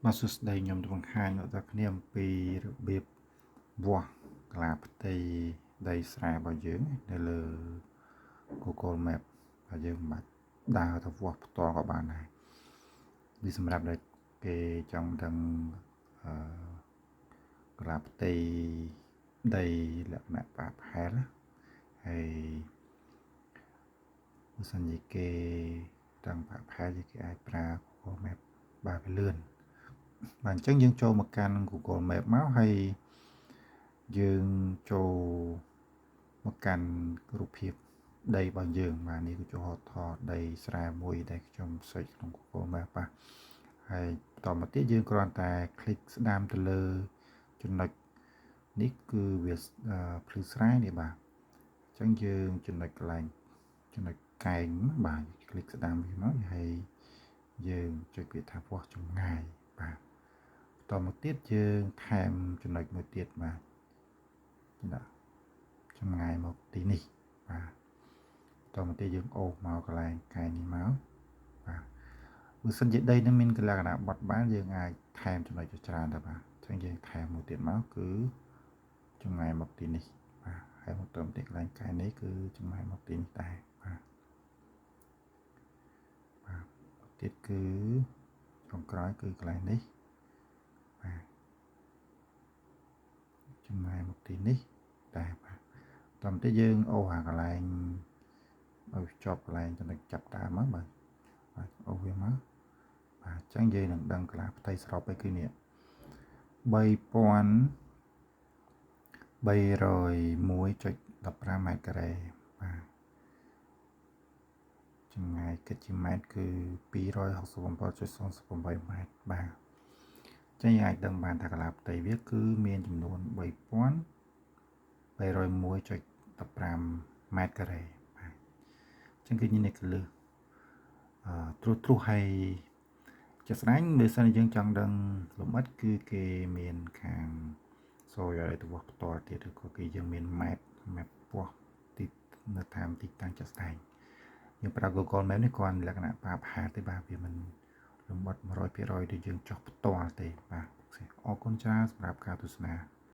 បាទសួស្តីខ្ញុំจะបង្ហាញដល់អ្នកគ្នាអំពីរបៀបវាស់ក្រឡាផ្ទៃដីស្រែរបស់យើងនៅលើ Google Map ហើយយើងមិនបាច់ដើរទៅវាស់ផ្ទាល់ក៏បានដែរនេះសម្រាប់ដែលគេចង់ដឹងអឺក្រឡាផ្ទៃដីលក្ខណៈប្រហែលហើយបើសិនជាគេចង់ប្រហែលគេអាចប្រើ Google Map បាទវាលឿនបាទអញ្ចឹងយើងចូលមកកាន់ Google Map មកហើយយើងចូលមកកាន់រូបភាពដីរបស់យើងបាទនេះគឺចូលថតដីស្រែមួយដែលខ្ញុំ search ក្នុង Google Map បាទហើយបន្តមកទៀតយើងគ្រាន់តែ click ស្ដាំទៅលើចំណុចនេះគឺវាភ្លឺស្រែនេះបាទអញ្ចឹងយើងចំណុចកន្លែងចំណុចកែងបាទ click ស្ដាំវាមកហើយយើងចុចពាក្យថាវាស់ចម្ងាយបាទបន្តមកទៀតយើងថែមចំណុចមួយទៀតបាទដាក់ចម្ងាយមកទីនេះបាទបន្តមកទៀតយើងអូសមកកន្លែងកែងនេះមកបាទបើសិនជាដីនឹងមានលក្ខណៈបត់បានយើងអាចថែមចំណុចច្រើនដែរបាទអញ្ចឹងយើងថែមមួយទៀតមកគឺចម្ងាយមកទីនេះបាទហើយមកទៅទៀតកន្លែងកែងនេះគឺចម្ងាយមកទីនេះដែរបាទបាទទៀតគឺចុងក្រោយគឺកន្លែងនេះបាទចម្ងាយមកទីនេះដែរបាទតាមទៀតយើងអូសអាកន្លែងឲ្យជាប់កន្លែងចំណុចចាប់ដើមមកបាទបាទអូសវាមកបាទអញ្ចឹងយើងនឹងដឹងកន្លះផ្ទៃស្របឯគឺនេះ3301.15ម៉ែត្រការ៉េបាទចម្ងាយគិតជាម៉ែត្រគឺ267.08ម៉ែត្របាទចឹងយើងអាចដឹងបានថាកន្លះផ្ទៃវាគឺមានចំនួន3301.15ម៉ែត្រការ៉េបាទចឹងគឺនេះគឺលើសអឺត្រួសត្រាសហើយជាក់ស្ដែងបើសិនជាយើងចង់ដឹងលម្អិតគឺគេមានខាងសូយឲ្យទៅវាស់ផ្ទាល់ទៀតឬក៏គេយើងមាន map map វាស់ទីនៅតាមទីតាំងជាក់ស្ដែងយើងប្រើ Google Map នេះគ្រាន់លក្ខណៈប្រាប់ហាទេបាទវាមិនលម្អិត100%ដូចយើងចុះផ្ទាល់ទេបាទអរគុណច្រើនសម្រាប់ការទស្សនា។